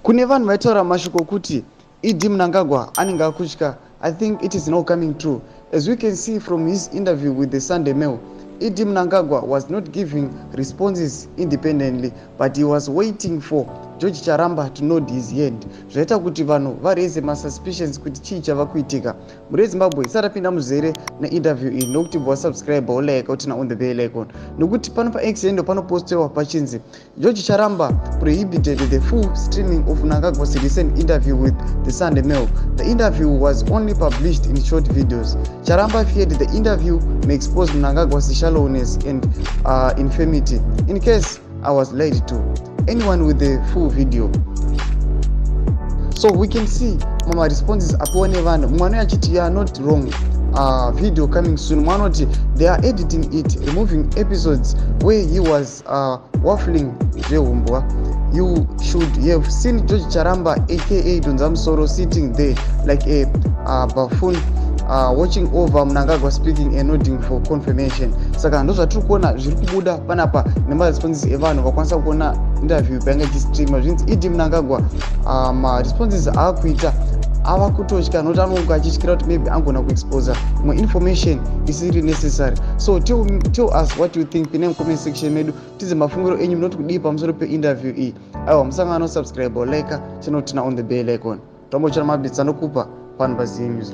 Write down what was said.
Kune vanhu vaitaura mashoko okuti ED Mnangagwa anenge akutya, I think it is now coming true. As we can see from his interview with the Sunday Mail, ED Mnangagwa was not giving responses independently, but he was waiting for George Charamba to nod his head. Zvaita kuti vanhu varaise masuspicions kuti chii chava kuitika mhuri yeZimbabwe. Isati apinda muzere neinterview iyi, nokuti wasubscribe, wolike, uturn on the bell icon, nokuti pano paX endo panopostewa pachinzi George Charamba prohibited the full streaming of Mnangagwa's recent interview with the Sunday Mail. The interview was only published in short videos. Charamba feared the interview may expose Mnangagwa's shallowness and infirmity. In case I was lied to, anyone with the full video. So we can see mama responses apiwa nevanhu. Mumwe anouya achiti, "You are not wrong, video coming soon." Mumwe anoti, "They are editing it, removing episodes where he was waffling zvehumbwa. You should have seen George Charamba, aka Donzamusoro, sitting there like a buffoon, watching over Mnangagwa speaking and nodding for confirmation." Saka ndo zvatiri kuona zviri kubuda panapa nemaresponses evanhu vakwanisa kuona interview painge ichistreama. Zvinzi ED Mnangagwa, maresponses aakuita ava kutotya, nokuti anonge achityira kuti maybe angona kuexposa imwe information isiri necessary. So tell us what you think. Pinai mucomment section medu, tize mafungiro enyu. Munoti kudii pamusoro peinterview iyi? Aiwa, musangano, subscribe, like channel, turn on the bell icon. Tombochera maupdates anokupa pano paZM News.